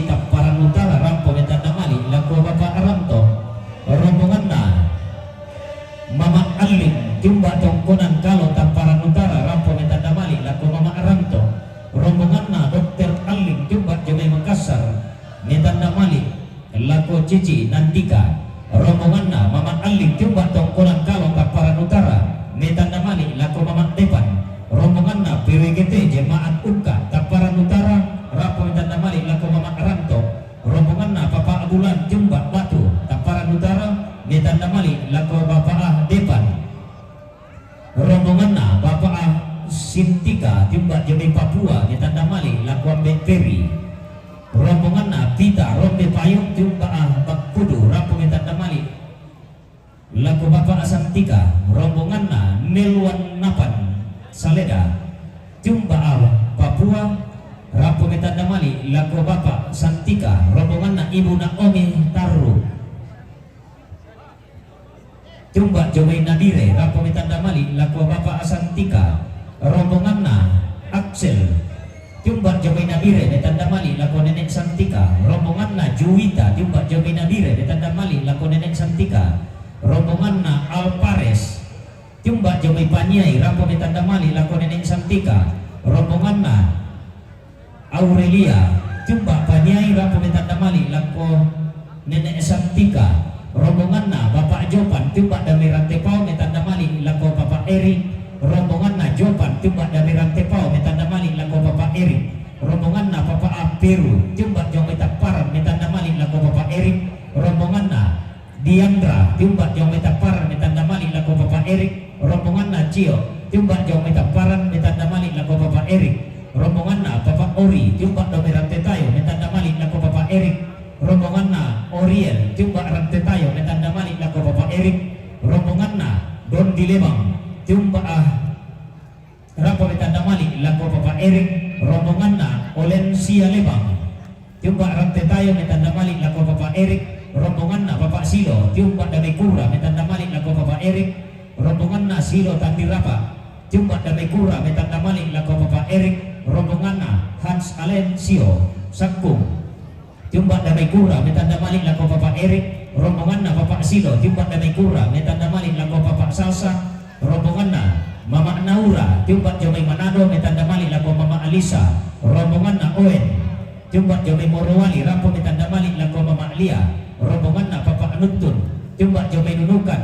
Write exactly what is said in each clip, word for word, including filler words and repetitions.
Tapparan Utara, rampo metanda mali' lako Bapa' Aranto. Rombonganna Mama' Alling, tiumba' Tongkonan Kalo, Tapparan Utara, rampo metanda mali' lako Mama' Aranto. Rombonganna Dokter Alling, tiumba' jomai Makassar, metanda mali' lako Cici Nandika. Rombonganna Mama' Alling, tiumba' Tongkonan Kalo, Tapparan Utara, metanda mali' lako Mama' Depan. Rombonganna P W G T Jemaat Ungka, Tapparan Utara, rampo metanda mali' lako Mama' Aranto. Rombonganna Papa' Bulan, tiumba' Batu, Tapparan Utara, metanda mali' lako Bapa' Depan. Rombonganna Bapa' Sintika, tiumba' jomai Papua, metanda mali' lako Ambe' Peri. Rombonganna Pita Rombe Payung, tiumba' Bakkudu, rampo metanda mali' lako Bapa' Santika. Rombonganna Nelwan Napan Saleda, tiumba' Papua, rampo metanda mali' lako Bapa' Santika. Rombonganna Ibu Naomi Tarru, tiumba' jomai Nabire, rampo metanda mali' lako Bapa' Santika. Rombonganna Axel, tiumba' jomai Nabire, metanda mali' lako Nene' Santika. Rombonganna Juwita, tiumba' jomai Nabire, metanda mali' lako Nene' Santika. Rombonganna Alpares, tiumba' jomai Paniai, rampo metanda mali' lako Nene' Santika. Rombonganna Aurelia, tiumba' Paniai, rampo metanda mali' lako Nene' Santika. Rombonganna Bapa' Jopan, tiumba' dame Rantepao, metanda mali' lako Papa' Erik. Rombonganna Jopan, tiumba' dame Rantepao, metanda mali' lako Papa' Erik. Rombonganna Papa' Aperu, tiumba' jomai Tapparan, metanda mali' lako Papa' Erik. Rombonganna Diandra, tiumba' jomai Tapparan, metanda mali' lako Papa' Erik. Rombonganna Cio, tiumba' jomai Tapparan, metanda mali' lako Papa' Erik. Rombonganna Papa' Ori, tiumba' dame Rantetayo, metanda mali' lako Papa' Erik. Rombonganna Oriel, tiumba' Rantetayo, metanda mali' lako Papa' Erik. Rombonganna Dondi Lebang, tiumba', ah, rampo metanda mali' lako Papa' Erik. Rombonganna Olensia Lebang, tiumba' Rantetayo, metanda mali' lako Papa' Erik. Rombonganna Papa' Silo, tiumba' dame Kura, metanda mali' lako Papa' Erik. Rombonganna Silo Tandirapa, tiumba' dame Kura, metanda mali' lako Papa' Erik. Rombonganna Hans Alensio Sakkung, tiumba' dame Kura, metanda mali' lako Papa' Erik. Rombonganna Papa' Silo, tiumba' dame Kura, metanda mali' lako Papa' Salsa. Rombonganna Mama' Naura, tiumba' jomai Manado, metanda mali' lako Mama' Alisa. Rombonganna Oen, tiumba' jomai Morowali, rampo metanda mali' lako Mama' Lia. Rombonganna Papa' Nuntun, tiumba' jomai Nunukan,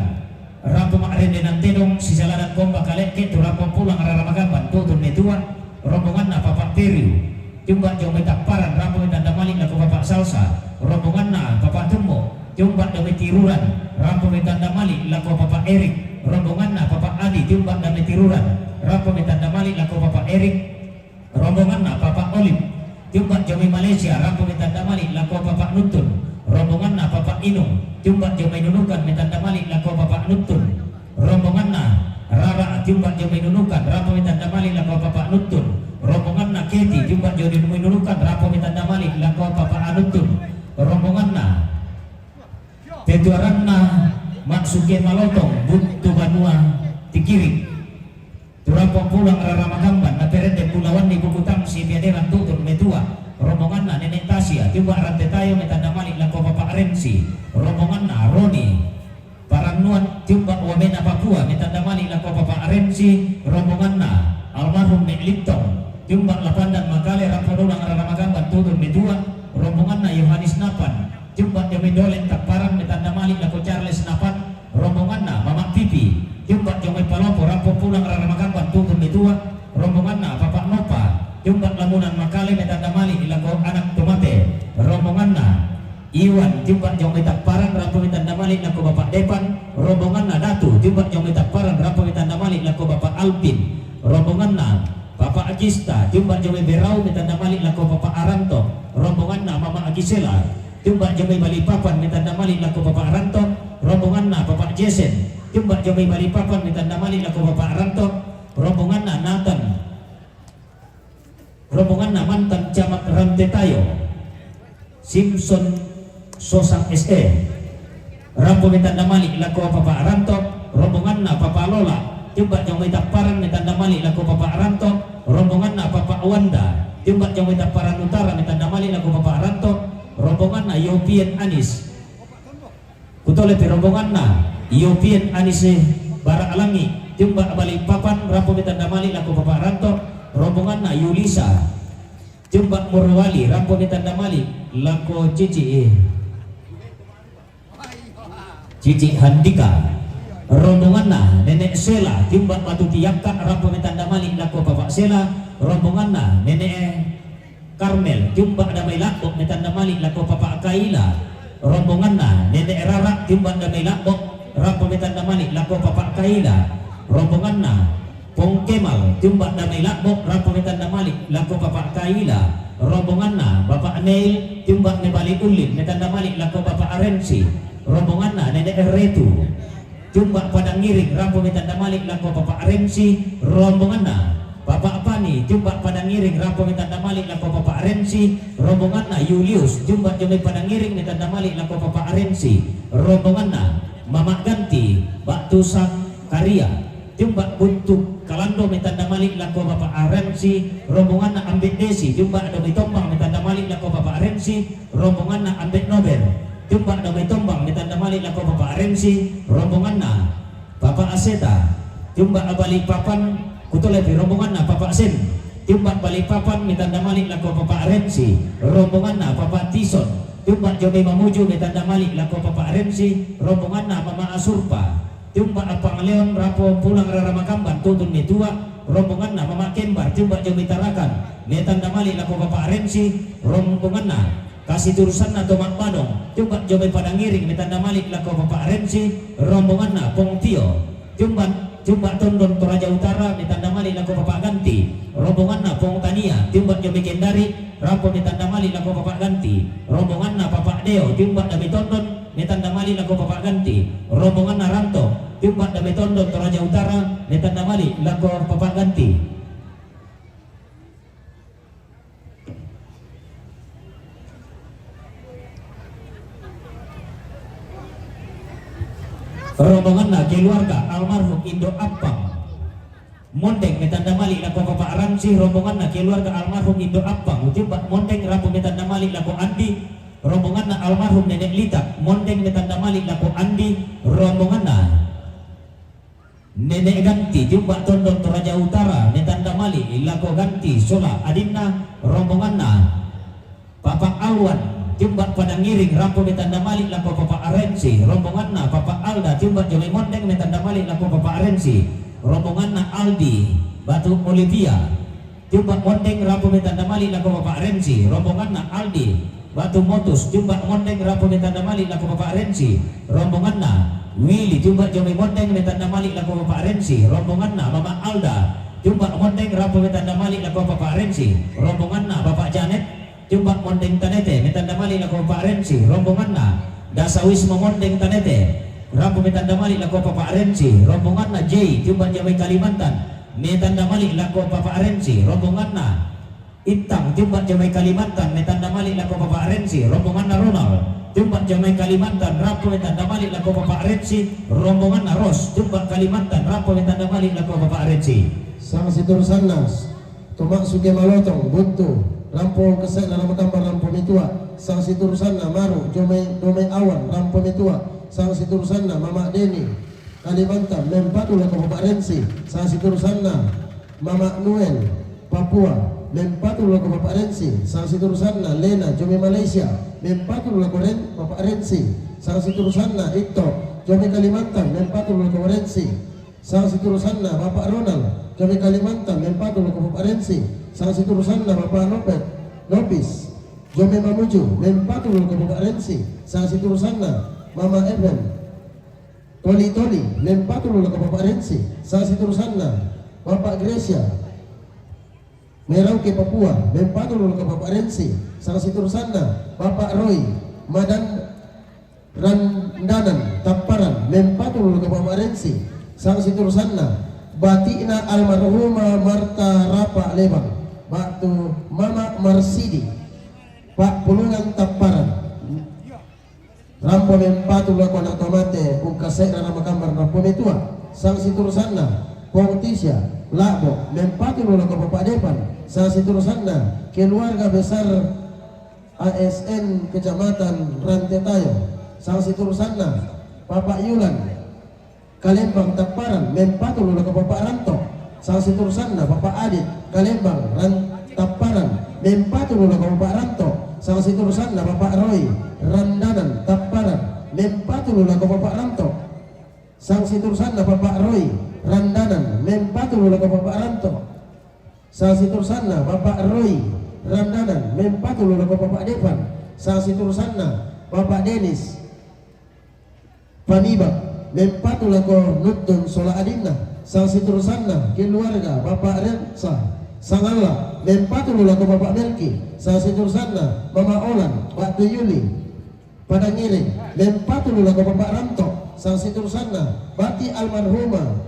rampo ma'rendenan tedong, sisaladang komba kale'ke' tu rampo pulang rara magamban tu'tun metua. Rombonganna Papa' Periu, tiumba' jomai Tapparan, rampo metanda mali' lako Papa' Salsa. Rombonganna Papa' Tummo, tiumba' dame Tiruran, rampo metanda mali' lako Papa' Erik. Rombonganna Papa' Adi, tiumba' dame Tiruran, rampo metanda mali' lako Papa' Erik. Rombonganna Papa' Olip, tiumba' jomai Malaysia, rampo metanda mali' lako Papa' Nuntun. Rombonganna Papa' Inung, tiumba' jomai Nunukan, metanda mali' lako Papa' Nuntun. Rombonganna Rara, tiumba' jomai Nunukan, rampo metanda mali' lako Papa' Nuntun. Rombonganna Keti, tiumba' jomai Nunukan, rampo metanda mali' lako Papa' Nuntun. Rombonganna Tetuaranna Ma'suke Malotong, Buttu Banua Tikirik. Tu rampo pulang rara magamban, naperende pulawanni buku tangsi piaderan tu'tun metua. Rombonganna Nene' Tasia, tiumba' Rantetayo, metanda mali' lako Papa' Rensi. Rombonganna Roni Parannuan, tiumba' Wamena Papua, metanda mali' lako Papa' Rensi. Rombonganna almarhum Ne' Littong, tiumba' Lapandan Makale, rampo pulang rara magamban tu'tun metua. Rombonganna Yohanis Napan, tiumba' jomai Dole Tapparan, metanda mali' lako Charles Napan. Rombonganna Mama' Pipi, tiumba' jomai Palopo, rampo pulang rara magamban tu'tun metua. Rombonganna Papa' Nopa, tiumba' Lamunan Makale, metanda mali' lako anak tomate. Rombonganna Iwan, tiumba' jomai Tapparan, rampo metanda mali' lako Papa' Depan. Rombonganna Datu, tiumba' jomai Tapparan, rampo metanda mali' lako Papa' Alpin. Rombonganna Papa' Agista, tiumba' jomai Berau, metanda mali' lako Papa' Aranto. Rombonganna Mama' Agisela, tiumba' jomai Balikpapan, metanda mali' lako Papa' Aranto. Rombonganna Papa' Jesen, tiumba' jomai Balikpapan, metanda mali' lako Papa' Aranto. Rombonganna Nathan, rombonganna mantan camat Rantetayo, Simpson Sosang S E, rampo metanda mali' lako Papa' Aranto. Rombonganna Papa' Lola, tiumba' jomai Tapparan, metanda mali' lako Papa' Aranto. Rombonganna Papa' Wanda, Tiumba' jomai Tapparan Utara, metanda mali' lako Papa' Ranto, rombonganna Yopien Anis. Kutole pi rombonganna Yopien Anis Bara' Langi', tiumba' Balikpapan, rampo metanda mali' lako Papa' Ranto, rombonganna Yulisa. Tiumba' Morowali, rampo metanda mali' lako Cici. Cici Handika. Rombonganna Nene' Sela, tiumba' Batu Tiakka, rampo metanda mali' lako Papa' Sela, rombonganna Nene' Karmel, tiumba' Damai Labbo', metanda mali' lako Papa' Kaila, rombonganna Nene' Rara, tiumba' Damai Labbo', rampo metanda mali' lako Papa' Kaila, rombonganna Pong Kemal, tiumba' Damai Labbo', rampo metanda mali' lako Papa' Kaila, rombonganna Bapa' Neil, tiumba' Mebali Ullin, metanda mali' lako Papa' Arensi, rombonganna Nene' Retu, tiumba' Padang Ngiring, rampo metanda mali' lako Papa' Arensi, rombonganna Papa' Pani, tiumba' Padang Ngiring, rampo metanda mali' lako Papa' Arensi, rombonganna Yulius, tiumba' jomai Padang Ngiring, metanda mali' lako Papa' Arensi, rombonganna Mama' Ganti, Batu Sakaria. Tiumba' Buntu Kalando, metanda mali' lako Papa' Arensi, rombonganna Ambe' Desi, tiumba' Damai Tombang, metanda mali' lako Papa' Arensi, rombonganna Ambe' Nober, tiumba' Damai Tombang, metanda mali' lako Papa' Arensi, rombonganna Papa' Aseta, tiumba' Balikpapan. Kutole pi rombonganna Papa' Sen, tiumba' Balikpapan, metanda mali' lako Papa' Arensi, rombonganna Papa' Tison, tiumba' jomai Mamuju, metanda mali' lako Papa' Arensi, rombonganna Mama' Asurpa, tiumba' Pangleon, rampo pulang Rara Makamban, tutun metua, rombonganna Mama' Kembar, tiumba' jomai Tarakan, metanda mali' lako Papa' Arensi, rombonganna kasiturusanna Toma' Badong, tiumba' jomai Padang Ngiring, metanda mali' lako Papa' Arensi, rombonganna Pong Tio, tiumba', tiumba' Tondon Toraja Utara, metanda mali' lako Papa' Ganti, rombonganna Pong Tania, tiumba' jomai Kendari, rampo metanda mali' lako Papa' Ganti, rombonganna Papa' Deo, tiumba' Damai Tondon, metanda mali' lako Papa' Ganti, rombonganna Ranto, tiumba' Damai Tondon Toraja Utara, metanda mali' lako Papa' Ganti. Rombonganna keluarga almarhum Indo' Appang. Mondeng metanda mali' lako Papa' Arensi, rombonganna keluarga almarhum Indo' Appang, tiumba' Mondeng, rampo metanda mali' lako Andi, rombonganna almarhum Nene' Litak, Mondeng metanda mali' lako Andi, rombonganna Nene' Ganti, tiumba' Tondon Toraja Utara, metanda mali' lako Ganti sola adinna, rombonganna Papa' Alwan, tiumba' Padang Ngiring, rampo metanda mali' lako Papa' Arensi, rombonganna Papa' Alda, tiumba' jomai Mondeng, metanda mali' lako Papa' Arensi, rombonganna Aldi, Batu Olivia, tiumba' Mondeng, rampo metanda mali' lako Papa' Arensi, rombonganna Aldi, Batu Motus, tiumba' Mondeng, rampo metanda mali' lako Papa' Arensi, rombonganna Willy, tiumba' jomai Mondeng, metanda mali' lako Papa' Arensi, rombonganna Mama' Alda, tiumba' Mondeng, rampo metanda mali' lako Papa' Arensi, rombonganna Bapa' Janet, tiumba' Mondeng Tanete, metanda mali' lako Papa' Arensi, rombonganna Dasawisma Mondeng Tanete, rampo metanda mali' lako Papa' Arensi, rombonganna Jay, tiumba' jomai Kalimantan, metanda mali' lako Papa' Arensi, rombonganna Ittang, tiumba' jomai Kalimantan, metanda mali' lako Papa' Arensi, rombonganna Ronald, tiumba' jomai Kalimantan, rampo metanda mali' lako Papa' Arensi, rombonganna Ros, tiumba' Kalimantan, rampo metanda mali' lako Papa' Arensi. Sangsiturusanna Toma' Suke Malotong, Buntu, rampo kasse'na Rara Makamban, rampo metua, sangsiturusanna Maru, jomai, jomai Awan, rampo metua, sangsiturusanna Mama' Deni, Kalimantan, mempatu lako Papa' Arensi, sangsiturusanna Mama' Nuel, Papua, mempatu lako Papa' Arensi, sangsiturusanna Lena, jomai Malaysia, mempatu lako Ren-, Papa' Arensi, sangsiturusanna Itto, jomai Kalimantan, mempatu lako Arensi, sangsiturusanna Bapa' Ronald, jomai Kalimantan, mempatu lako Papa' Arensi, sangsiturusanna Bapa' Nopet, Nopis, jomai Mamuju, mempatu lako Papa' Arensi, sangsiturusanna Mama Evan, Toli-toli, mempatu lako Papa' Arensi, sangsiturusanna Bapa' Gracia, Merauke, Papua, mempatu lako Papa' Arensi, sangsiturusanna Bapa' Roy, Madan Randanan, Tapparan, mempatu lako Papa' Arensi, sangsiturusanna bati'na almarhumah Marta Rapa Lebang, ba'tu Mama' Marsidi, Pa'pulungan, Tapparan. Rampo mempatu lako ana' to mate, ungkasse'na Rara Makamban, rampo metua, sangsiturusanna Pong Tisya, La'bo', mempatulu lako Papa' Depan, sasiturusanna, keluarga besar A S N Kecamatan Rantetayo, sasiturusanna, Papa' Yulan, Kalembang Tapparan, mempatulu lako Papa' Ranto, sasiturusanna, Papa' Adit, Kalembang Ran-, Tapparan, mempatulu lako Papa' Ranto, sasiturusanna, Papa' Roy, Randanan Tapparan, mempatulu lako Papa' Ranto, sasiturusanna, Papa' Roy, Randanan, mempatulu lako Papa' Ranto, sasiturusanna, Papa' Roy, Randanan, mempatulu lako Papa' Depan, sasiturusanna, Papa' Denis, Pamibak, mempatulu lako Nuttun sola adinna, sasiturusanna, keluarga, Papa' Rensa, Sangalla, mempatulu lako Papa' Melki, sasiturusanna, Mama' Olan, Batu Yuli, Padangireng, mempatulu lako Papa' Ranto, sasiturusanna, Bati almarhumah,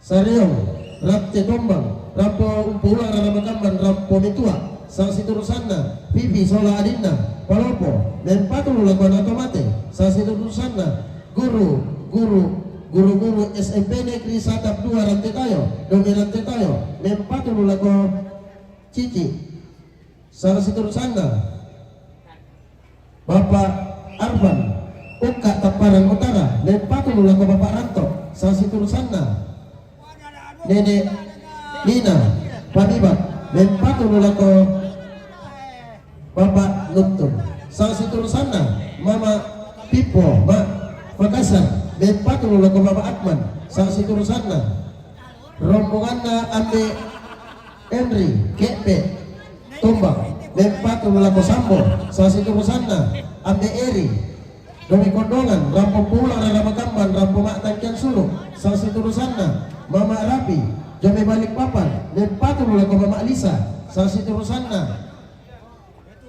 Sareong, Ratte Tombang, rampo umpulang rara makamban rampo metua, sasiturusanna, Pipi sola adinna, Palopo, mempatulu lako ana' tomate, sasiturusanna, guru, guru, guru-guru S M P Negeri Satap dua Rantetayo, Dome Rantetayo, mempatulu lako Cici, sasiturusanna, Papa' Arfan, Ukka Tapparan Utara, mempatulu lako Papa' Ranto, sasiturusanna, Nene' Lina, Pamibak, mempatulu lako Papa' Nuttun, sasiturusanna, Mama' Pippo, Ma' Makassar, mempatulu lako Papa' Akman, sasiturusanna, rombonganna Ambe' Henry, Ke'pe' Tombang, mempatulu lako Sambo, sasiturusanna, Ambe' Eri, Dome Kondongan, rampo umpulang rara makamban, rampo ma'tangkiang sulu', sasiturusanna, Mama' Rapi, Dome Balikpapan, mempatulu lako Mama' Lisa, sasiturusanna,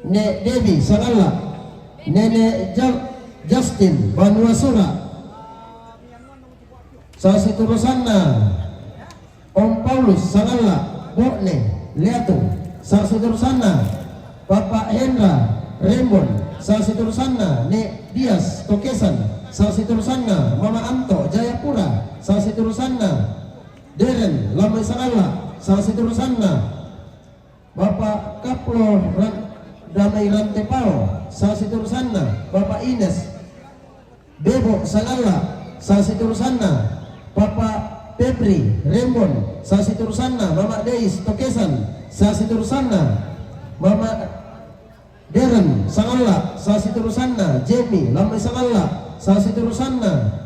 Ne' Debi Sangalla, Nene' Ja-, Justin Banua Sura, sasiturusanna, Om Paulus Sangalla, Bo'ne Leatung, sasiturusanna, Papa' Hendra Rembon, sasiturusanna, Ne' Dias Tokesan, sasiturusanna, Mama' Anto Jayapura, sasiturusanna, Deren Lamai Sangalla, sasiturusanna, Papa' Kaplo Ran-, Damai Rantepao, sasiturusanna, Papa' Ines Bebo Sangalla, sasiturusanna, Papa' Febri Rembon, sasiturusanna, Mama' Deis Tokesan, sasiturusanna, Mama' Deren Sangalla, sasiturusanna, Jemi Lamai Sangalla, sasiturusanna,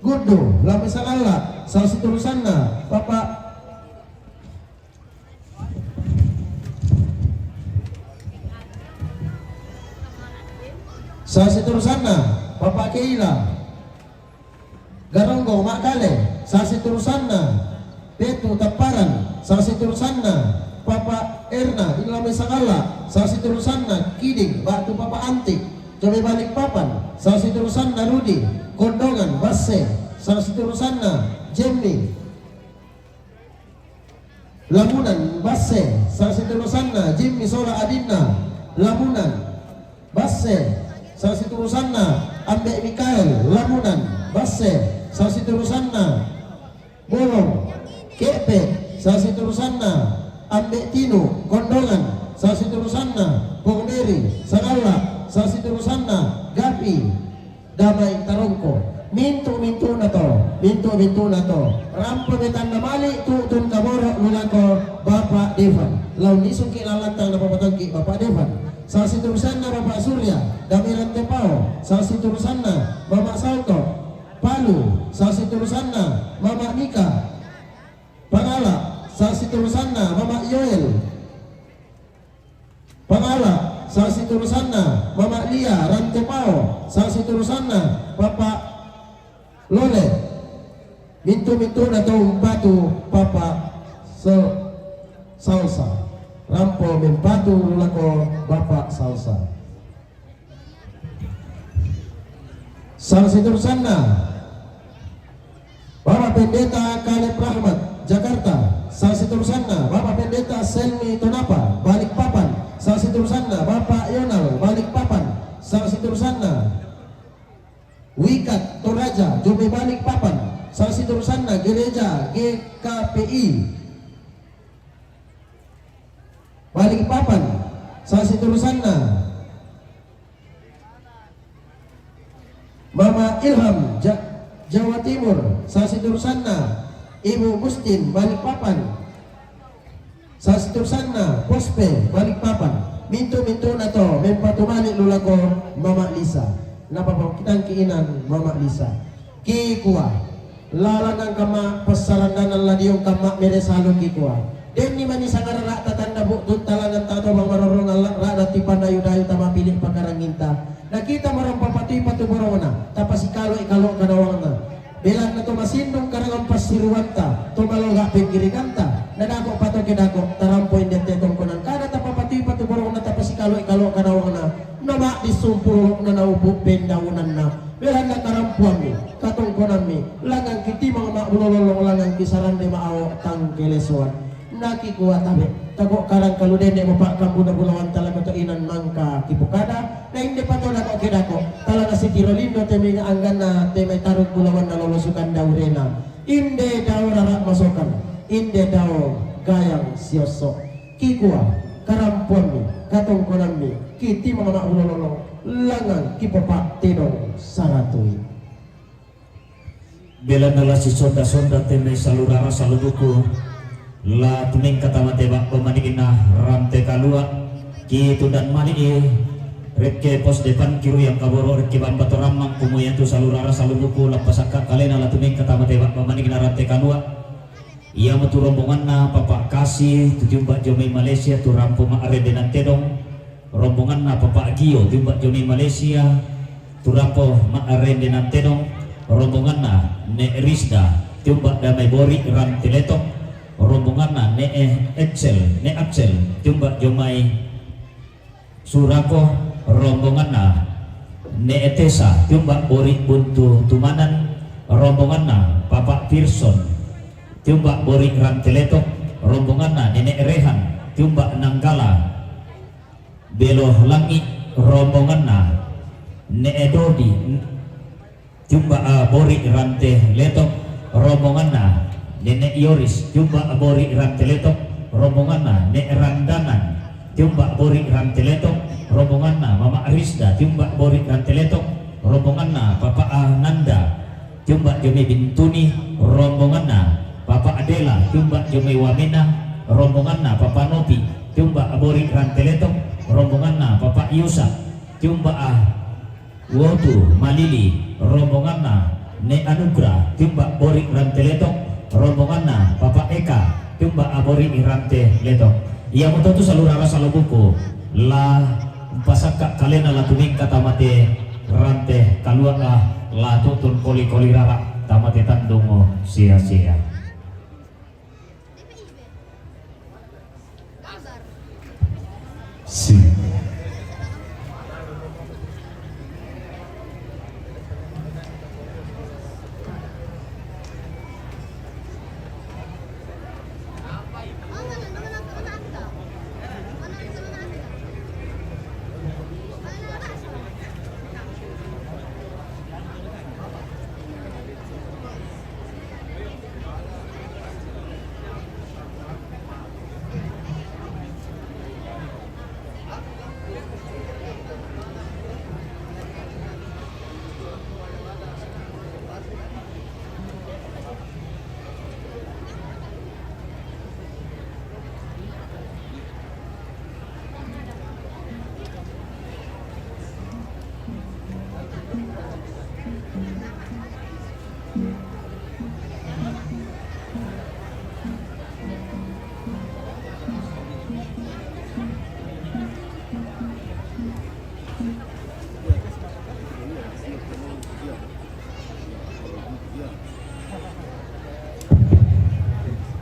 Guddu Lamai Sangalla, sasiturusanna, Papa' Sasiturusanna, Papa' Keila Garonggo Ma'kale, sasiturusanna, Petu Tapparan, sasiturusanna, Papa' Erna Lamai Sangalla, sasiturusanna, Kiding ba'tu Papa' Antik Dome Balikpapan, sasiturusanna, Rudi Kondongan Basse, sasiturusanna, Jemmi Lamunan Basse, sasiturusanna, Jimmy sola adinna Lamunan Basse, sasiturusanna, Ambe' Mikael Lamunan Basse, sasiturusanna, Bolong Ke'pe', sasiturusanna, Ambe' Tinu Kondongan, sasiturusanna, Pong Meri Sangalla, sasiturusanna, Gapi Damai Tarongko. Mintu'-mintu'na to, mintu'-mintu'na to. Rampo metanna mali' tu'tun kaboro' lu lako Bapa' Devan. Lao nisungki' lallantang napapatangki' Bapa' Devan. Sasiturusanna Bapa' Surya, Damai Rantepao. Sasiturusanna Mama' Salto, Palu. Sasiturusanna Mama' Mika, Pangala'. Sasiturusanna Mama' Yoel, Pangala'. Sasiturusanna Mama' Lia Rantepao, sasiturusanna Papa' Lole. Mintu'-mintu'na to umpatu Papa' Se-, Salsa. Rampo mempatu lako Bapa' Salsa. Sasiturusanna Bapak Pendeta Kaleb Rahmat, Jakarta. Sasiturusanna Bapak Pendeta Selmi Tonapa, Balikpapan. Sasiturusanna Bapak Yonal, Balikpapan. Sasiturusanna Wikat Toraja, Jobe, Balikpapan. Sasiturusanna Gereja G K P I Balikpapan. Sasiturusanna Mama Ilham, Ja-, Jawa Timur. Sasiturusanna Ibu Mustin, Balikpapan. Sasiturusanna Pospe, Balikpapan. Mintu-mintuna to mempatu mali' lu lako Mama Lisa. Napapakitangki' inan Mama Lisa. Kikua, lalangan kamma' passarannanan ladiong kamma' mere salu kikua. Denni mani sangarara' tatanna bu'tutta langan tato bang marorong alla' ra'na tipanayu-dayu tamapili' pakaranginta. Nakita marang papatui patuborongna, tapasikalo-ikalo kanawangna. Belanna to masindung karangan passiruanta, to maloga' penggiriganta, nadako' patoke dako', tarampo inde te tongkonan kada tapapatui patuborongna, tapasikalo-ikalo kanawangna, nama'dissumpulukna naupu' pendaunanna. Belanna karampuammi, katongkonammi, langangki timang ma'bulololong, langangki sarande ma'ao tangkelesoan. Nakikua tabe', tako' karang kalu dende' mapa'kambu na bulawanta lako to inan mangka kipokada, na inde pato dako' kedako', tala nasitiro lindo te mai angganna te mai taruk bulawanna lolosukan daurena. Inde dao rara' masokan, inde dao gayang siosso'. Kikua, karampuammi, katongkonammi, kitimang ma'bulololong, langang kipopa'tedong saratui. Belanna la sisonda-sonda te mai salurara salubuku, la tumengka tama te ba'ba mani'na rante kalua', kitundan mani'i rekke pos depan kiru yang kaboro' rekke bamba torammang, kumu iatu salurara salubuku, lappasakka kalena la tumengka tama te ba'ba mani'na rante kalua'. Iamotu rombonganna Papa' Kasi, tu tiumba' jomai Malaysia, tu rampo ma'rendenan tedong, rombonganna Papa' Gio, tiumba' jomai Malaysia, tu rampo ma'rendenan tedong, rombonganna Ne' Risda, tiumba' damai Bori' rante Letok, rombonganna Ne' Excel, Ne' Axel, tiumba' jomai Surako, rombonganna Ne' Tesa, tiumba' Bori' Buntu Tumanan, rombonganna Papa' Pirson, tiumba' Bori' rante Letok, rombonganna Nene' Rehan, tiumba' Nanggala Belo Langi', rombonganna Ne' Dodi, tiumba' Bori' rante Letok, rombonganna Nene' Yoris, tiumba' Bori' rante Letok, rombonganna Ne' Randanan, tiumba' Bori' rante Letok, rombonganna Mama' Risda, tiumba' Bori' rante Letok, rombonganna Papa' Nanda, tiumba' jomai Bintuni, rombonganna Papa' Dela, tiumba' jomai Wamena, rombonganna Papa' Nopi, tiumba' Bori' rante Letok, rombonganna Papa' Yusa, tiumba' Wotu Malili, rombonganna Ne' Anugrah, tiumba' Bori' rante Letok, rombonganna Papa' Eka, tiumba' Bori' rante Letok. Iamoto tu salurara salubuku, la umpasakka kalena la tumengka tama te rante kalua', la tu'tun koli-koli rara' tama te tandung sia-sia. Si.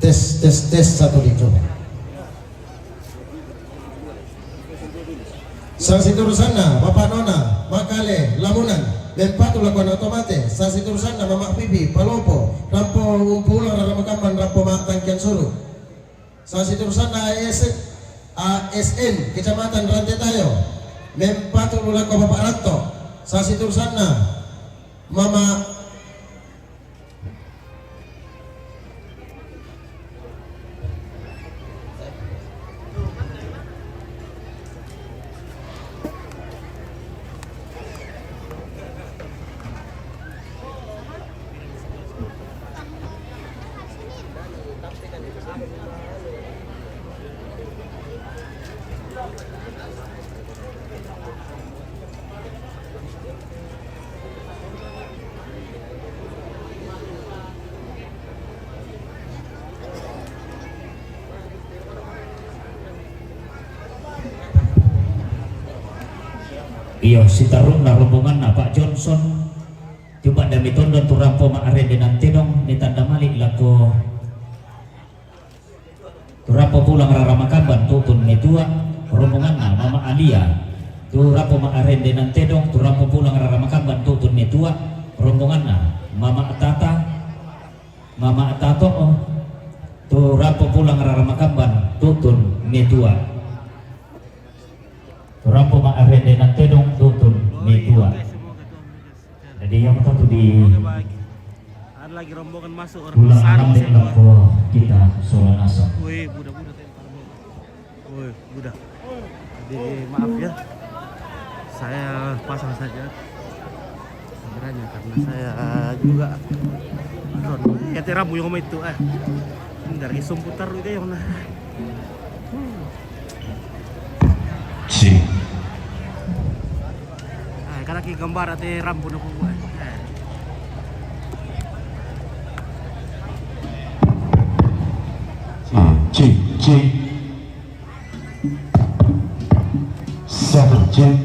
Tes, tes, tes, satu, dua, coba. Sasiturusanna Bapa' Nona, Makale, Lamunan, mempatu lako ana' to mate. Sasiturusanna Mama' Pipi, Palopo, rampo umpulang rara makamban, rampo ma'tangkian suru'. Sasiturusanna A S, A S N, Kecamatan Rantetayo, mempatu lako Bapa' Ranto. Sasiturusanna Mama' Iyo, sitaru'na rombonganna Pak Johnson, tu pada mitondon tu rampo ma arende nantedong, mitanda malik lako tu rampo pulang rara makamban tu'tun metua, rombonganna Mama Alia, tu rampo ma arende nantedong, tu rampo pulang rara makamban tu'tun metua, rombonganna Mama Tata, Mama Tato, tu rampo pulang rara makamban tu'tun metua. Tu rampo ma arende nantedong tu'tun metua. Jadi yang satu di Ada lagi rombongan masuk, orang pulang besar lambe masuk. Lako kita sola nasab. Wih, budak-budak. Wih, budak. Jadi maaf ya, saya pasang saja kameranya karena saya juga drone. Ya, te rambu yang itu, eh. Ini dari Sumputar itu yang nah. Si. Ah, kada ki gambar ate rambu na bubuan. Ah. Cek, cek. Satu, cek.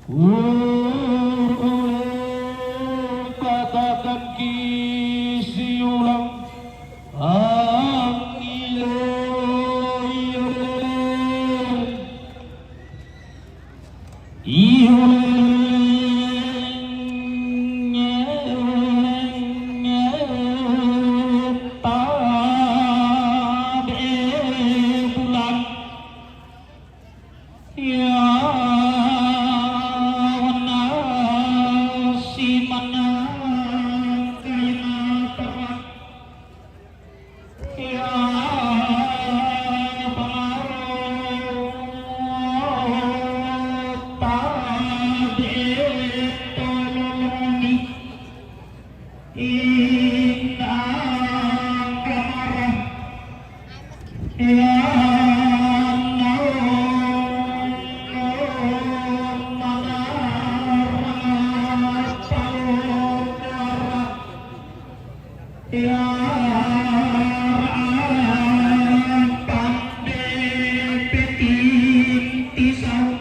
Ulun katakan kisi ulang, ang ile, iyo lele, iyo lele, tabe bulan. Ya, wana si manang kaina tarak. Ya, pangarap tabe tolong ni. Inang kamara. Inang manarang palukara. Inang pande petintisau.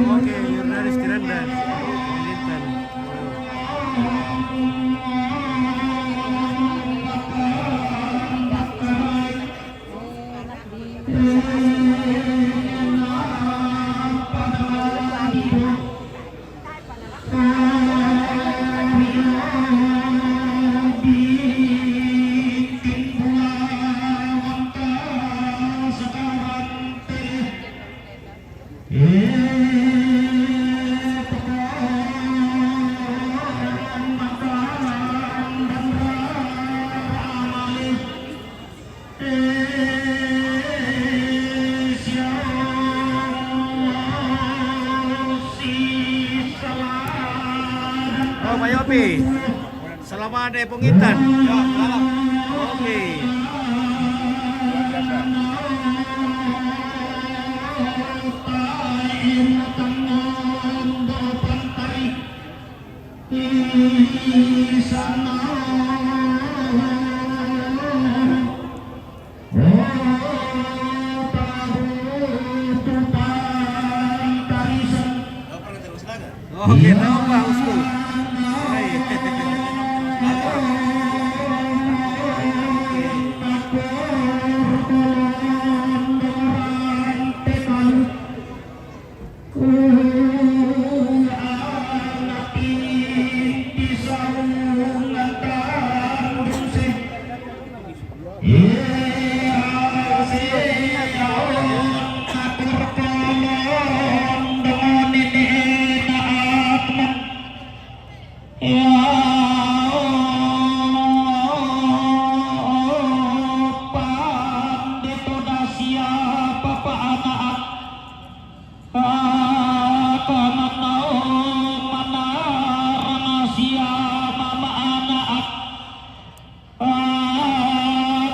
Okay, you're not a student then. Militan. Oh, Pak Yopi. Selamat hari Pungitan. Ya, selamat. Oke. Oke, tahu, Pak Usku. Hai.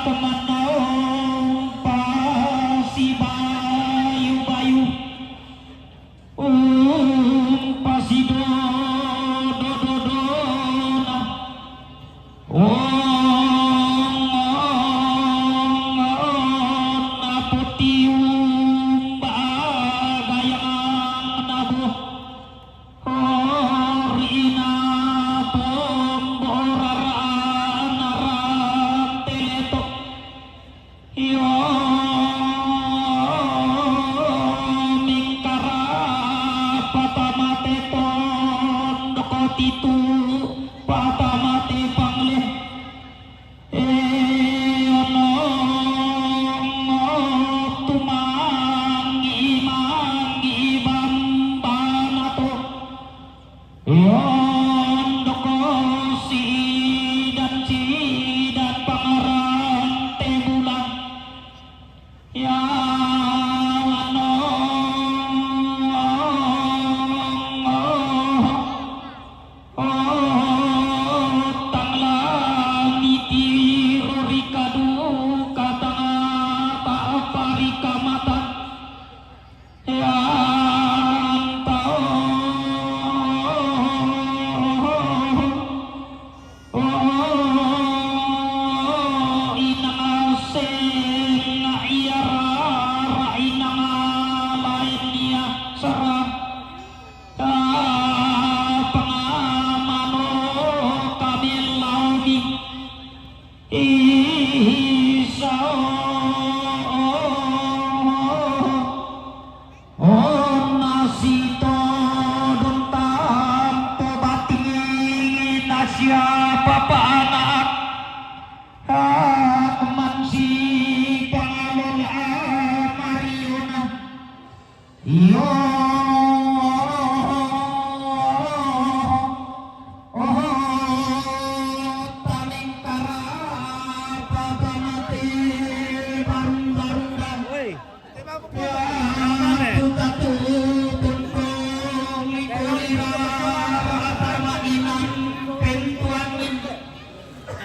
Teman naung pasibayu-bayu, um, pasidodo-dodona, um, um, um, naputi um, bagayang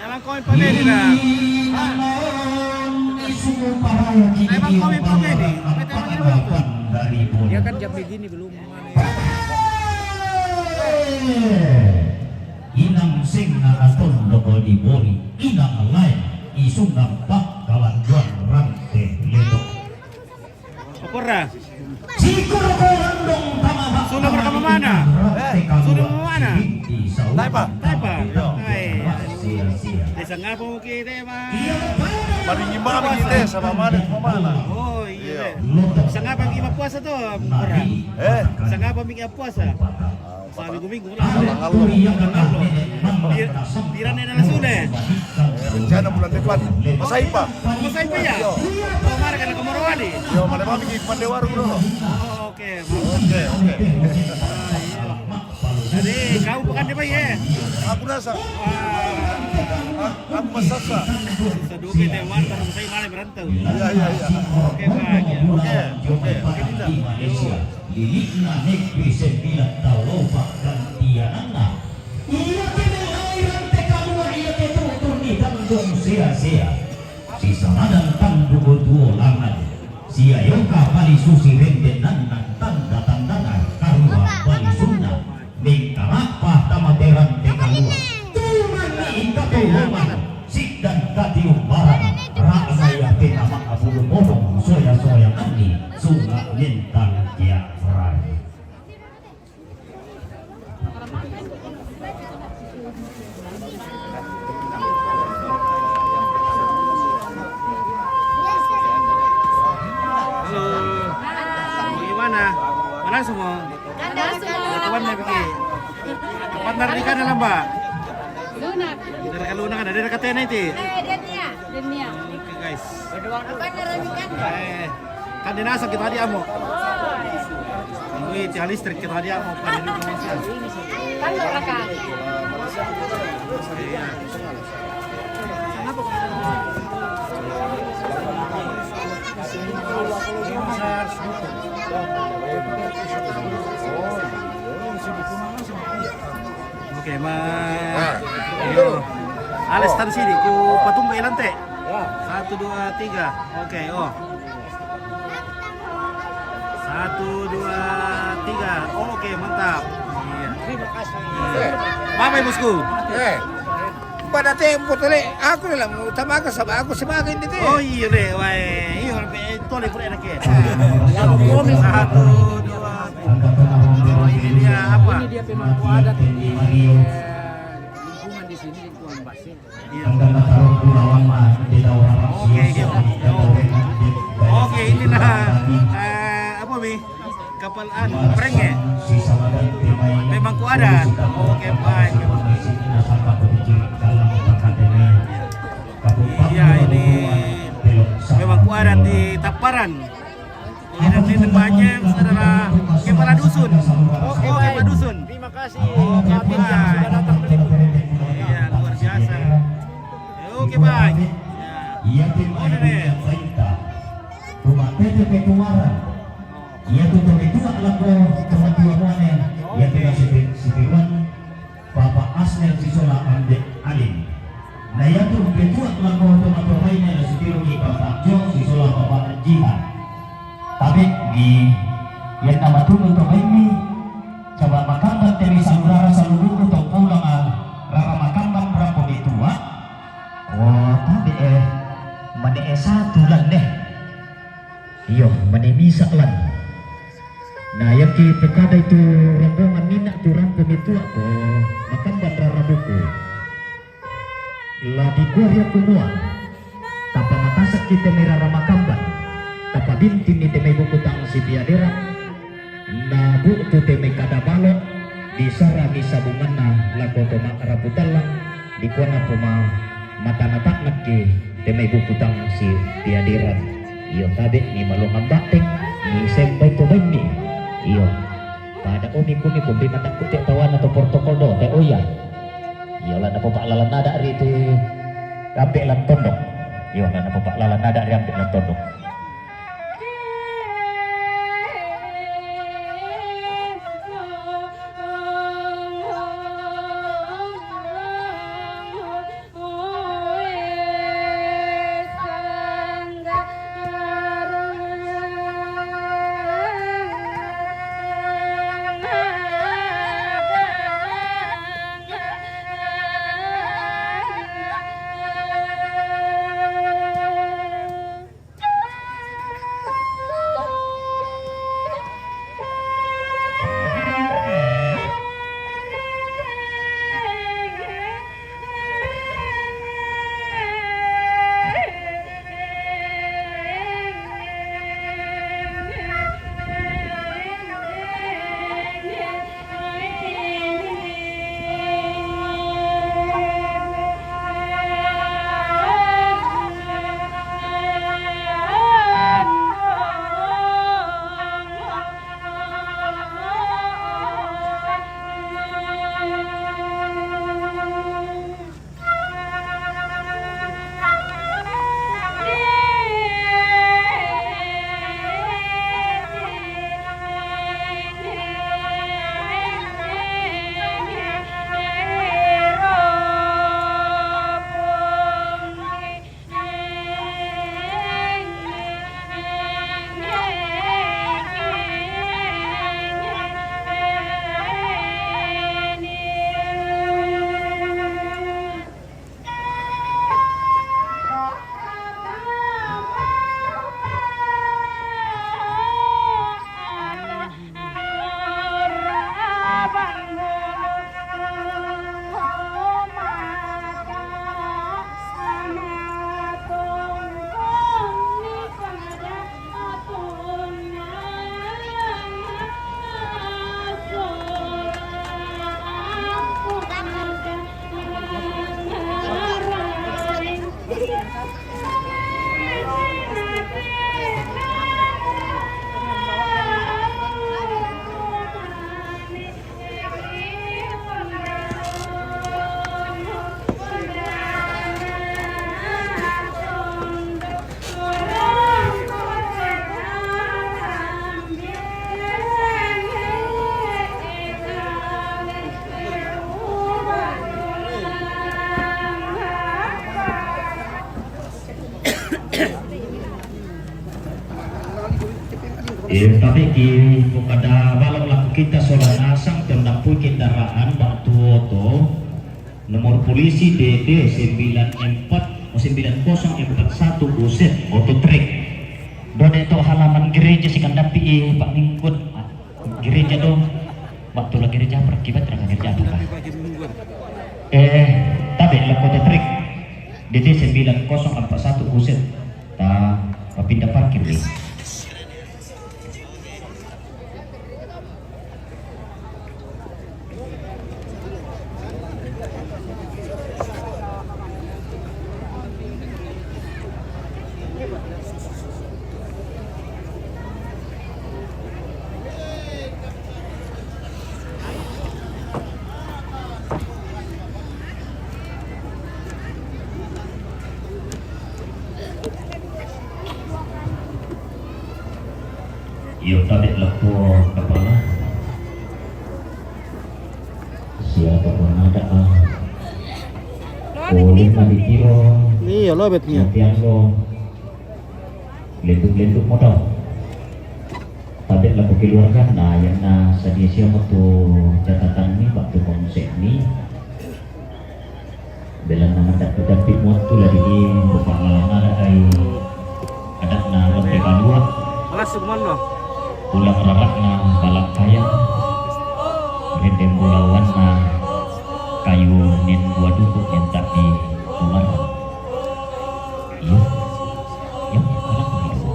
Emang kau yang pabeli dah. Emang kau yang pabeli. Dia kan jam begini belum. Inang sing na tondok di bori, inang lain isungan pak kalanjuan rante letok. Apa ra? Sikur ko landong tama ba. Sudah berapa mana? Eh, sudah mana? Taipa. Taipa. Iya. Ai. Sia-sia. Desa ngapa mungkin, Bang? Paling gimana kita sama mana, sama mana? Oh, iya. Iya. Desa ngapa kita puasa tuh? Eh? Desa ngapa kita puasa? Sa minggu-minggu lah. Tanggal lo. Tira-, tirane na sudah. Rencana bulan depan. Masa ipa? Masa ipa ya? Iya. Oh, mari kana ke Morowali. Iya, mana mami ke Pandewaru dulu. Oh, oke. Oke, oke. Jadi, kau bukan di Baye? Aku rasa. Aku masasa. Seduki Dewan, baru saya malam merantau. Iya, iya, iya. Oke, Pak. Oke, oke. Oke, Dinda. Lilikna negeri sembilan talopak gantiananna. Ia ke melai rante kalua, ia ke tutur ni tanggung sia-sia. Sisamadan tanduk tuo langan. Sia yoka pali susi rendenanna tanda-tandana karua pali sunna. Mingkarappa tama terante kalua. Tumanni ikatolongan. Siddan katiumbaran, ra'na ia tena ma'bulu monong soya-soyanganni sunga' mentang kia'rai. Halo. Bagaimana? Mana semua? Kawan na biki. Kapan dari kana lamba? Luna. Dari kaluna kan ada katena iti. Eh, Denia. Denia. Oke, guys. Apa na ramikan? Eh, kan dinasa kita di amo. Ini tiang listrik kita di amo. Kan raka. Iya. Oke, ma. Iyo. Ales tan sini, ku patumba ilante. Satu, dua, tiga. Oke, oh. Satu, dua, tiga. Oke, mantap. Iya. Terima kasih. Iya. Bapak, Bosku. Eh. Pada tempo tole, aku dalam utama ka saba aku sebagai ini te. Oh iya deh, wae. Iya, tole pura enak ya. Satu, dua, tiga. Oh, ini dia apa? Ini dia pemangku adat. Eh, lingkungan di sini, lingkungan Basir. Iya. Oke, iya. Oke, ini nah, eh, apa, Mi? Kapal anu, prank ya? Pemangku adat. Oke, baik. Iya, ini pemangku adat di Taparan. Ini nanti tempatnya, saudara, kepala dusun. Oke, oh, kepala dusun. Terima kasih, Pak Abid, yang sudah datang. Iya, luar biasa. Oke, baik. Ya. Iya, tim. Oh, ini. Rumah P T P Kumaran. Iya, tuh, tuh, itu adalah kau, teman tua mana? Iya, kita sipir-, sipiruan. Bapak Asnel sisola Ande Alin. Na iatu petua lako tomatoa baine na sitiru ni Bapak Jo sisola Bapak Jihan. Tabe' mi ianna matudu to baimmi, saba' makamban te mi saudara saluhunna to pulang, ah, rara makamban rampo metua. Oh, tabe', eh, mane, eh, satu lan, eh. Iyo, mane misa' lan. Na iaki pokadai tu rombongan nina' tu rampo metua ko makamban rara buku. La dikua ria kumua, tapamatasakki te mai rara makamban, tapabintinni te mai buku tang sipiaderan, na bu'tu te mai kada balo', disarami sabunganna lako to ma'rapu tallang, dikuana poma matanata'nakki te mai buku tang sipiaderan. Iyo tabe' mi malongang ba'teng. Ni sembai tu bani. Iyo. Pada umi kumi kumbi matakku te tawana tu protokol do te oya. Iyo la napo pak lalan nada ri te ambek lan tondok. Iyo la napo pak lalan nada ri ambek lan tondok. Eh, tapi ki kada balok laku kita sola nasang tendapui kendaraan bak tuo to nomor polisi D D sembilan empat, oh, sembilan kosong empat satu, buset, oto trek. Dode to halaman gereja si kandapi i Pak Mingkut. Gereja do. Waktu lagi gereja, peribat raka gereja apa, Pak? Eh, tabe lako to trek. D D sembilan kosong empat satu, buset. Ta, pindah parkir ni. Iyo, tabe lako kepala. Siapa pun ada, ah. Boleh mandi tiro. Iyo, lo betnya. Latihan lo. Lenduk-lenduk modal. Tabe lako keluarga, nah, yang na sadia siapa tu catatan ni, waktu konsep ni. Bela na mandapi-dapi muat tu lah dini, bukan malam ada ai. Adat na ronde kalua. Alas sumano. Pulang rarak na balak kaya. Rendeng bulawan na kayu nin buah duduk yang tak di rumah. Iya. Iya, anak itu.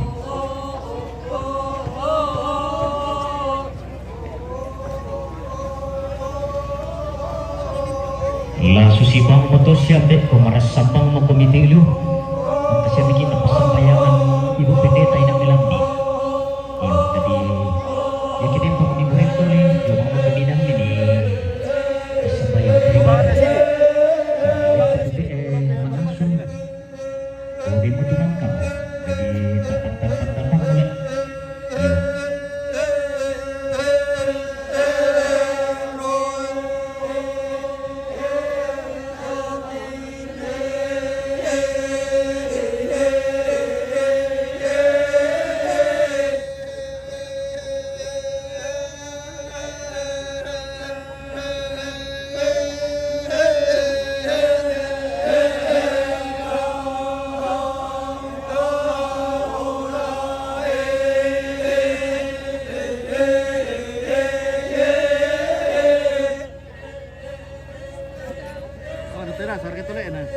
La susi bang moto siap dek ko maras sabang mo komite ilu. Maka siap bikin apa sembayangan ibu pendeta inang melambi. Iyo, Harga tu lain lah.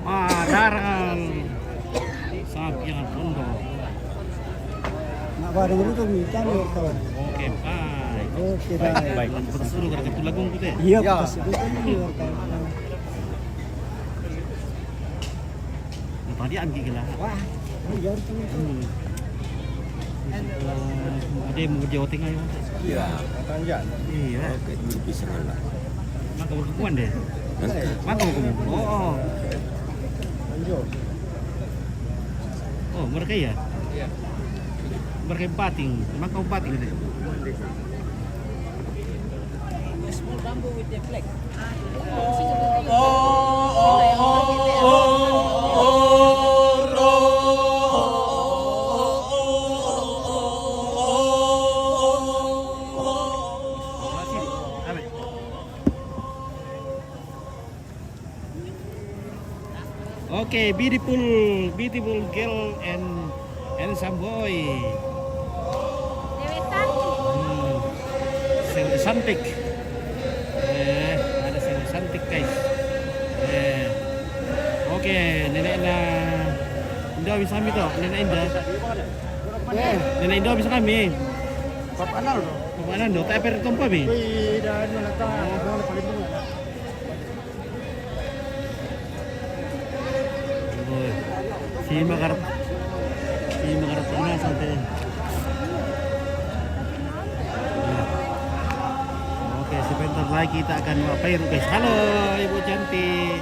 Malarang sapian rondo. Nak bareng dulu tu, minta ni, kawan. Oke, baik. Oke, baik. Baik. Betul suruh kada ketulagung kita. Iya, ya. Betul suruh kan. Tadi anggi gila. Wah, iya tu. Hmm. Ada mau Jawa Tengah ya. Iya. Iya. Oke, bisa lah. Maka berkukuan deh. Maka berkukuan. Oh, oh. Lanjut. Oh, mereka ya? Iya. Mereka bating. Maka bating deh. Okay, beautiful, beautiful girl and handsome boy. Dewi Santi. Hmm. Cewek cantik. Eh, ada cewek cantik, guys. Eh. Okay, nenek na Indo bisa kami to, nenek Indo. Eh, nenek Indo bisa kami. Bapak Naldo. Bapak Naldo, tak per tompa mi. Wih, dah, anu, letak. Oh. Anu, paling bunga. Oi. Si makarap, si makarap pernah sampai. Nah. Oke, sebentar lagi kita akan mampir, guys. Halo, Ibu cantik.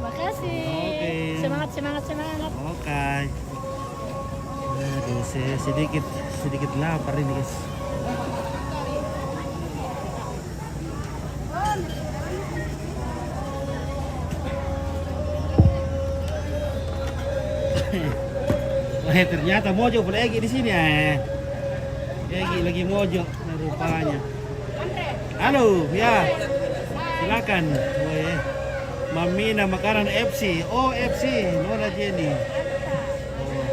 Makasih. Oke. Semangat, semangat, semangat. Oke. Aduh, saya sedikit, sedikit lapar ini, guys. Eh, ternyata mojok pula Egi di sini, eh. Egi lagi mojok, nah, rupanya. Halo, ya. Silakan. Oh, ya. Mamina makanan F C. Oh, F C. Nona Jenny. Oh.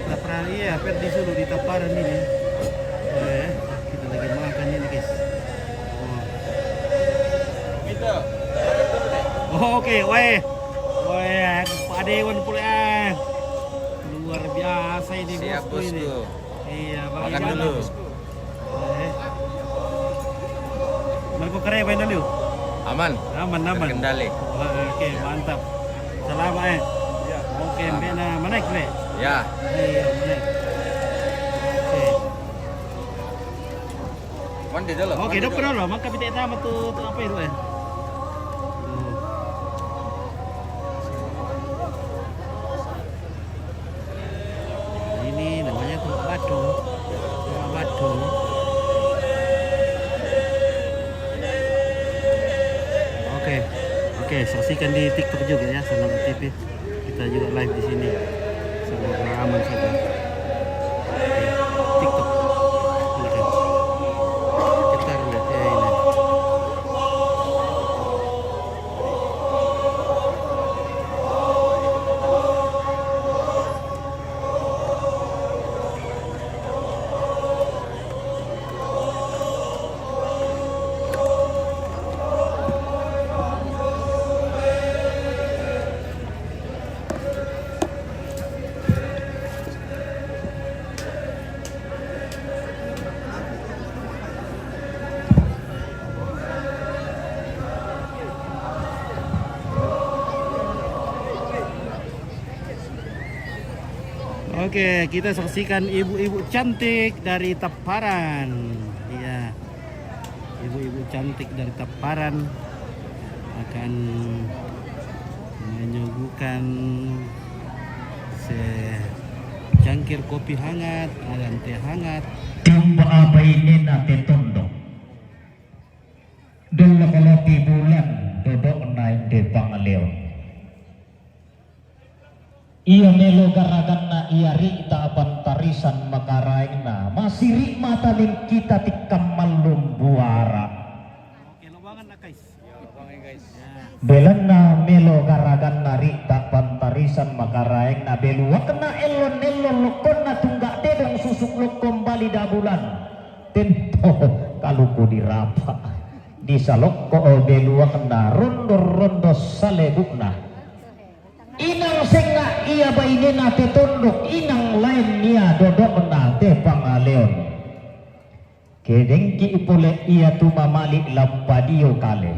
Kita pernah, iya, Ferdi suruh di Taparan ini. Eh, kita lagi makan ini, guys. Oh. Oh, oke, weh. Weh, Pak Dewan pula, eh. Luar biasa ini, siap, bosku, ini. Bosku. Iya, makan bagaimana, dulu, bosku? Eh. Marco Carey, Pak Indah, lu? Aman. Aman, aman. Terkendali. Wah, oke, mantap. Selamat, eh. Iya. Oke, selamat. Mbak, nah, mana, Le? Ya. Iya, mana? Oke. Mandi dulu, oke, mandi dok, dulu. Pernah lo, maka kita sama tuh, tuh apa itu, eh? Tuh. Ini namanya tuh badung. Tuh badung. Eh, saksikan di TikTok juga ya, Sanam T V. Kita juga live di sini. Semoga aman saja. Oke, TikTok. Silakan. Kita lihat ya ini. Oke, kita saksikan ibu-ibu cantik dari Taparan. Iya. Ibu-ibu cantik dari Taparan akan menyuguhkan secangkir kopi hangat dan teh hangat. Tumba abai nena te tondok. Dolo kolopi bulan dodokna inde pangaleon. Ia melo garaganna ia rikta pantarisan makaraengna, masiri mata ning kita tikkang mallum buara. Oke, lobangan na, guys. Belanna melo garaganna rikta pantarisan makaraengna, beluakna ellon-ellon lokkonna tunggak tedong susuk lokkon bali dabulan. Tento kaluku dirapa. Disalokko beluakna rondo-rondo salebukna. Inang sengnga ia bainena te tondok, inang lain ia dodokna te pangaleon. Kedengki pole ia tumamali lampadio kale.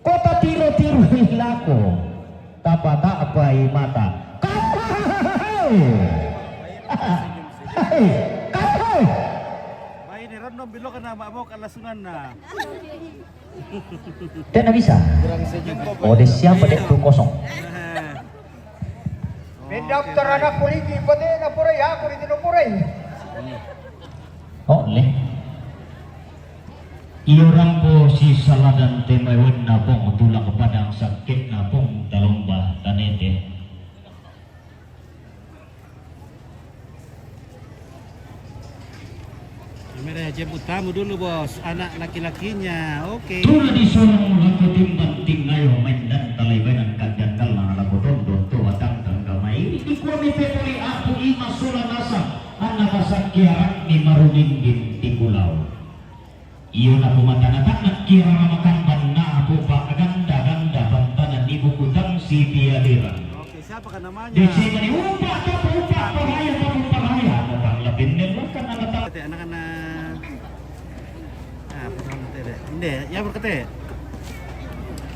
Kota tiro-tiro lako. Tapa-tapai mata. Kau hai. Hai. Kau hai. Baine ronnom bilokna mabok alasunganna. Tidak bisa. Oh, dia siapa dia tuh kosong. Mendaftar anak polisi, pate na porai, aku di tino porai. Oh, le. Iyo rampo si saladan te mai wenna pong tulak padang sakitna pong talomba tanete. Kamera ya, jemput tamu dulu, Bos. Anak laki-lakinya. Oke. Tula di sorong lako timbang tingayo main dan talai bainan kadang dalam lako dondon to batang tangga mai. Di kuami petoli aku ima sola nasa. Anak pasak kiarak ni marunindin di pulau. Iyo napo matana-tana kiara makamban napo pa ganda-ganda pantanan ibu kutang si pialiran. Oke, siapa kan namanya? Di sini ni upa to upa paraya to upa paraya. Matang lapin ne bukan anak tang. Kete anak-anak. Ah, pertama tele. Inde, ya berkete.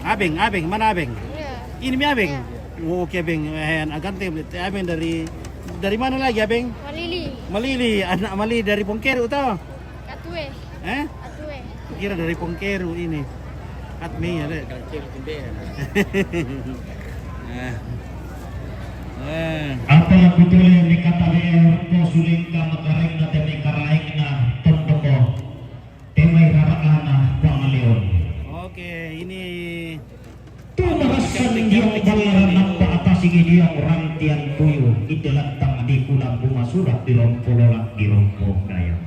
Abeng, Abeng, mana Abeng? Iya. Ini mi Abeng. Iya. Oh, oke Abeng. Eh, anak ganteng. Abeng dari dari mana lagi Abeng? Malili. Malili, anak Malili dari Pongkeru toh? Katue. Eh? Katue. Kira dari Pongkeru ini. Katme ya, Dek. Eh. Eh. Apa yang betul yang dikata Rio, ko sulingka makaraengna te makaraengna tondoko. Te mai rara'na pangaleon. Oke, ini Tumarassan diong ballaran nappa atasigi diong rantian tuyu, ide lattang di kulambu masura di rompo lolang di rompo gayang.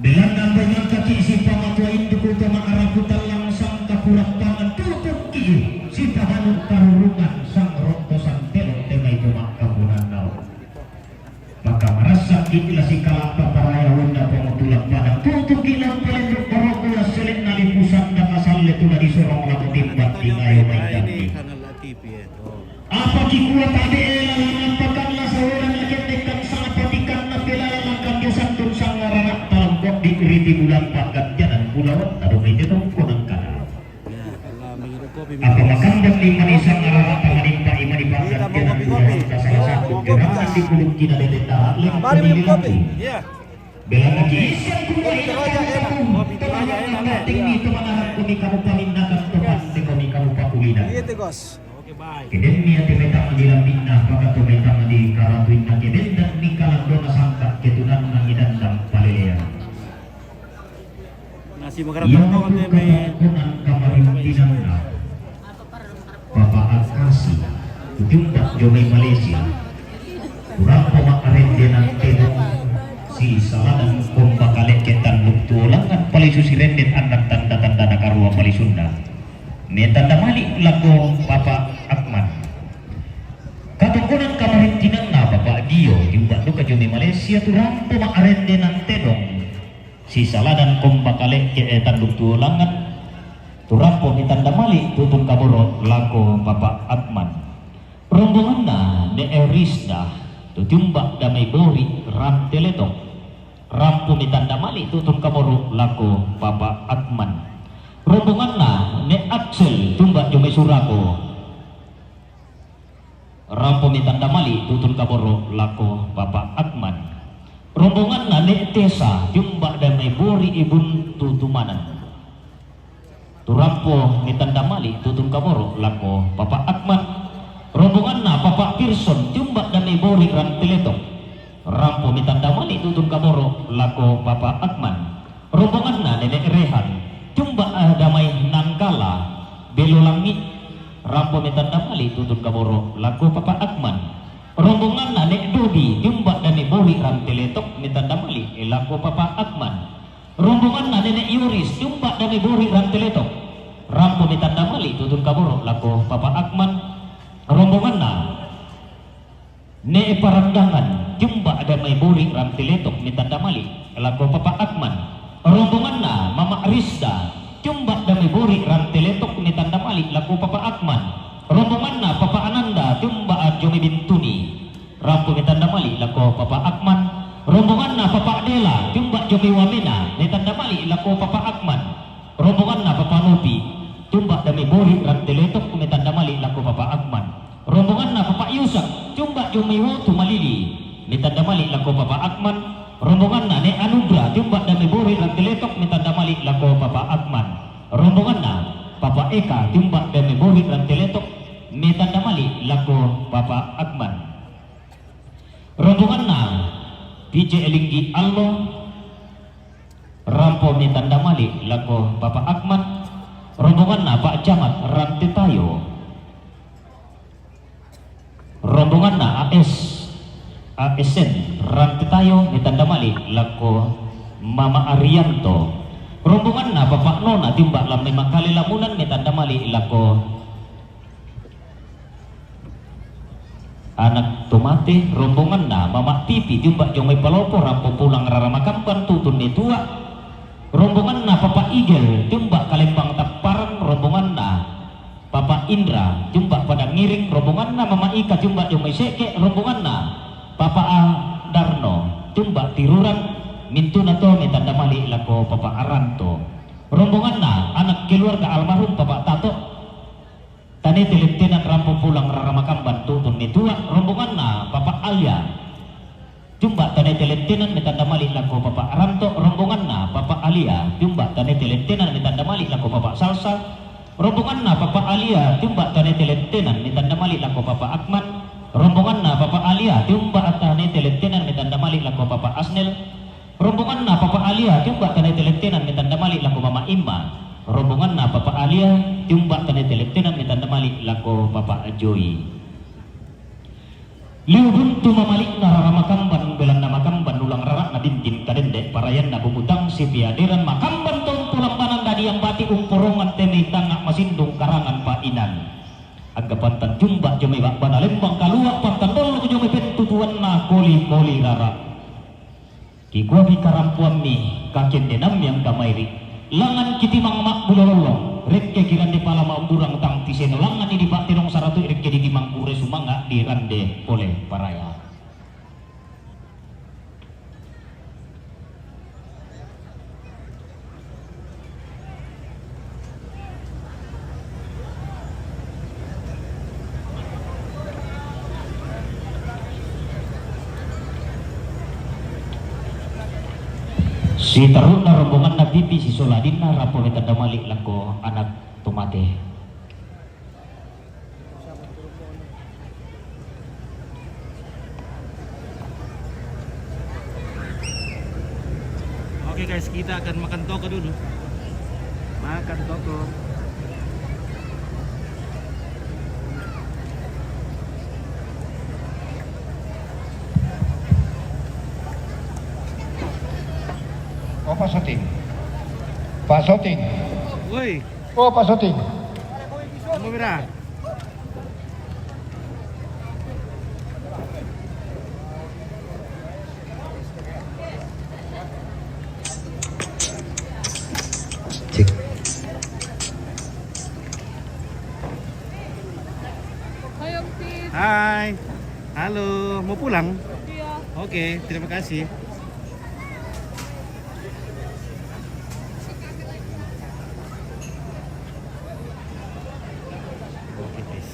Belanna pemangkaki si pamatua induku pema'rapu tallang sangka purappangan tutukki si pahanu karurungan sang rotto santelo temai pemakkapunannau. Maka marasakki la sikala'pa paraya wenna pamutulak padang tutuki lampa lenruk baroko asselenna lipu sanda masalle tula disorong lako timbang tingayo mai dammi. Apa kikua tabe ela langan pakanna saweran lakendekkan sangapatikanna pelala lakande sandun sangarana talam koddi riti bulan pakatjanan pulawan tado mai tetongko nangkana. Apa makambanni manisang ararata manimpai manipanggantinan bulan ta salah satu gerakan di kulukki na dede ta lengko di lilaku. Belana kiisang kuwa ina kamu tamu temanana tinggi temanana kuni kamu paminnakan teman de kuni kamu pakulinan. Kedenni ate metang di lambinna pakato metang di karatuinna kedendan ni kalandona sangka ketunanna idandang palelean. Nasi magkarapang to kami may Papa Akasi, tu jumba jo mai Malaysia. Tu rampo ma arende nan tedong si saladan komba kalekke tanduk tuolangan palisu si renden annan tanda-tanda na karua palisunda. Metanda malik lako Papa Akman. Katongkonan kamarintinanna Papa Gio, jumba duka jo mai Malaysia, tu rampo ma arende nan tedong si saladan komba kalekke, eh, tanduk tuolangan, tu rampo metanda malik tutun kaboro lako Papa Akman. Rombonganna Ne'e Risda, tu jumba da mai Bori Ranteletok. Rampo metanda malik tutun kaboro lako Papa Akman. Rombonganna Ne'e Aksel, jumba jo mai Surako. Rampo metanda malik tutun kaboro lako Papa Akman. Rombonganna Ne'e Tesa, jumba da mai Bori Ibun Tutumanan. Tu rampo metanda malik tutun kaboro lako Papa Akman. Rombonganna Papa Pirson, jumba da mai Bori Ranteletok. Rampo metanda malik tutun kaboro lako Papa Akman. Rombonganna Nenek Rehan, jumba, eh, da mai Nangkala, Belo Langit. Rampo metanda malik tutun kaboro lako Papa Akman. Rombonganna Nek Dobi, jumba da mai Bori Ranteletok, metanda malik, eh, lako Papa Akman. Rombonganna Nenek Yoris, jumba da mai Bori Ranteletok. Rampo metanda malik tutun kaboro lako Papa Akman. Rombonganna Ne'e Parandangan, jumba da mai Bori Ranteletok, metanda malik lako Papa Akman. Rombonganna Mama Risda, jumba da mai Bori Ranteletok, metanda malik lako Papa Akman. Rombonganna Papa Ananda, jumba jo mai Bintuni. Rampo metanda malik lako Papa Akman. Rombonganna Papa Dela, jumba jo mai Wamena, metanda malik lako Papa Akman. Rombonganna Papa Nopi, jumba da mai Bori Ranteletok, metanda malik lako Papa Akman. Rombonganna Papa Yusak, jumba jo mai Wotu Malili, metanda malik lako Papa Akman. Rombonganna Nek Anugrah, jumba da mai Bori Ranteletok, metanda malik lako Papa Akman. Rombonganna Papa Eka, jumba da mai Bori Ranteletok, metanda malik lako Papa Akman. Rombonganna Pice Elinggi Allo, rampo metanda malik lako Papa Akman. Rombonganna Pak Camat Rantetayo. Rombonganna A S, A S N Rantetayo, metanda malik lako Mama Arianto. Rombonganna Papa Nona, jumba da mai Makale Lamunan, metanda malik lako Anak Tomate. Rombonganna Mama Pipi, jumba jo mai Palopo, rampo pulang rara Makamban tutun matua. Rombonganna Papa Igel, jumba Kalembang Tapparan. Rombonganna Papa Indra, jumba Padang Ngiring. Rombonganna Mama Ika, jumba jo mai Sekke. Rombonganna Papa Adarno, jumba Tiruran. Mintuna to metanda malik lako Papa Aranto. Rombonganna anak keluarga almarhum Papa Tato, Tanete Lettenan, rampo pulang rara Makamban tutun matua. Rombonganna Papa Alia, jumba Tanete Lettenan, metanda malik lako Papa Aranto. Rombonganna Papa Alia, jumba Tanete Lettenan, metanda malik lako Papa Salsa. Rombonganna Papa Alia, jumba Tanete Lettenan, metanda malik lako Papa Akman. Rombonganna Papa Alia, jumba Tanete Lettenan, metanda malik lako Papa Asnel. Rombonganna Papa Alia, jumba Tanete Lettenan, metanda malik lako Mama Imma. Rombonganna Papa Alia, jumba Tanete Lettenan, metanda malik lako Papa Joy. Liu buntu mamalikna rara Makamban, belanna Makamban ulang rarana bintin kadende, parayanna bubutang sipiaderan Makamban tompo lambanan dadi ambati umporongan teme indanga masindung karangan painan. Angga pantan jumba jo mai Babbana Lembang Kalua, pantan dollo jo mai pentutuanna koli-koli rara. Kikuami karampoammi, kakendenammi angka mairi. Langan kitimang mabbulololong, rekke kirande pala maumburang tang tiseno, langan idi pattenong saratu, rekke ditimang pure sumanga dirande pole paraya. Siteruna rombonganna Pipi sisola adinna, rampo metanda malik lako anak tomate. Oke guys, kita akan makan toko dulu. Makan toko. Pak Soting. Pak Soting. Woi. Oh, Pak Soting. Kamu berah? Cek. Hai, Om Tis. Hai. Halo, mau pulang? Iya. Oke, terima kasih. Oke, guys.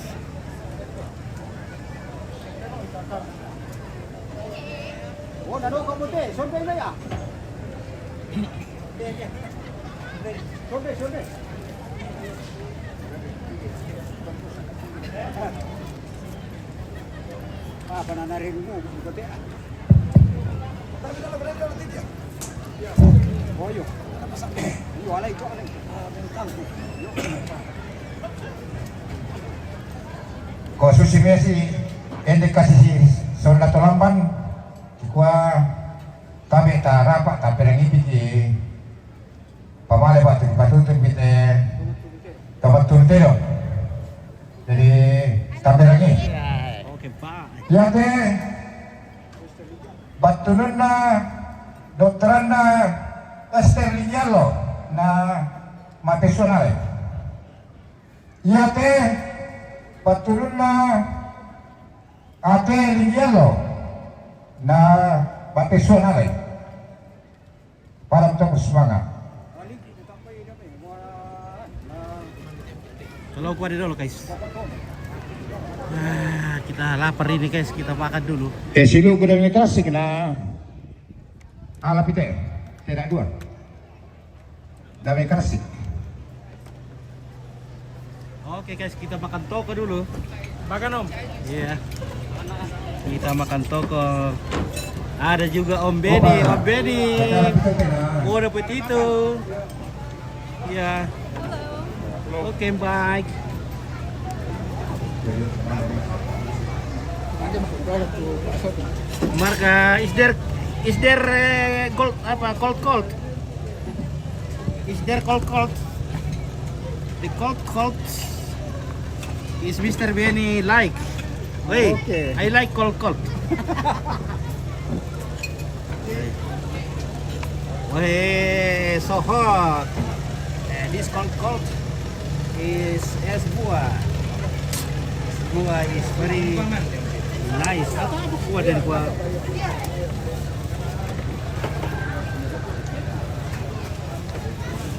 Oh, nado ko bote, sonde na ya. Sonde, sonde. Ah, banana rin mo, bote. Oyo. Iyo, alai ko, alai. Ko susi mesi, ende kasi si sonda tolamban, kua tabe ta rapa, ta perangi piti, pamale batu, batu tu pite, kabatun tero. Jadi, ta perangi. Oke, Pak. Ya, te, Battununna doktoranna Ester Lingiallo na mate suanale. Iate battununna Ate Lingiallo na mate suanale. Pada toko semangat. Kalau aku ada dulu, guys. Ah, kita lapar ini, guys, kita makan dulu. Eh, silu gudang kasih kena. Ala pite, tidak dua. Dame kasih. Oke, guys, kita makan toko dulu. Makan, Om. Iya. Kita makan toko. Ada juga Om Beni, Om Beni. Buon appetito. Iya. Oke, baik. Marka, is there, is there, eh, gold, apa, cold, cold? Is there cold, cold? The cold, cold is Mister Benny like. Hey, okay. I like cold, cold. Weh, so hot. And this cold, cold is es buah. Es buah is very nice. Apa, apa buah dan buah?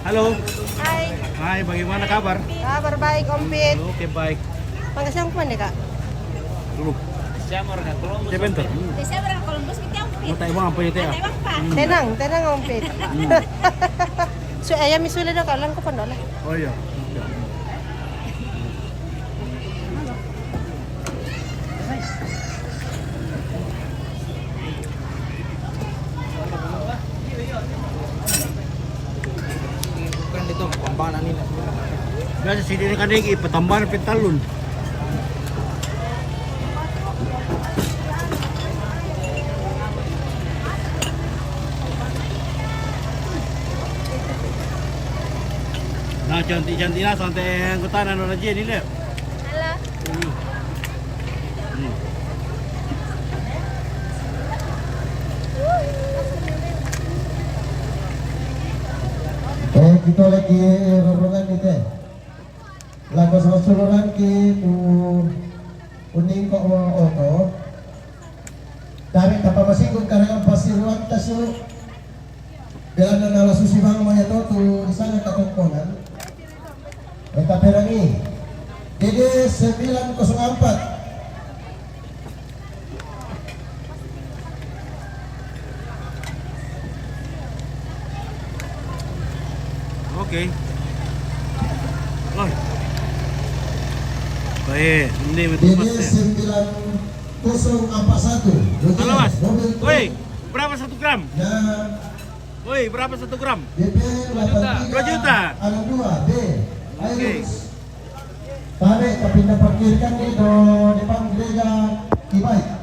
Halo. Hai. Hai, bagaimana kabar? Kabar baik, Om Pit. Oke, baik. Makasih, Om, kemana, Kak? Dulu. Siapa bentar? Mau tanya bang apa ya, Teh? Tenang, tenang, Om Pit. Hmm. Su-, eh, ya, misule dong, kalau ko pandola. Oh, iya. Biasa sini kan ini pertambahan pentalun. Nah, cantik-cantik lah, santai anggota anak rajin ini, deh. Halo. Hmm. Hmm. Eh, kita lagi rombongan ni, Teh. Lako sasuluran ki tu uning ko wa oto. Dari tapa masinggung karangan pasiruan tasu. Belanda nala susi bang maya to tu di sana katukkonan. Eta perangi. D D sembilan kosong empat. Oke. Oi. Baik, ini betul. D D sembilan kosong empat satu. Halo, Mas. Mobil truk. Woi, berapa satu gram? Ya. Woi, berapa satu gram? D P delapan tiga. Dua juta. Ada dua, B. Oke. Ayo. Tabe, tapi pindah parkirkan di do-, depan gereja Kibai.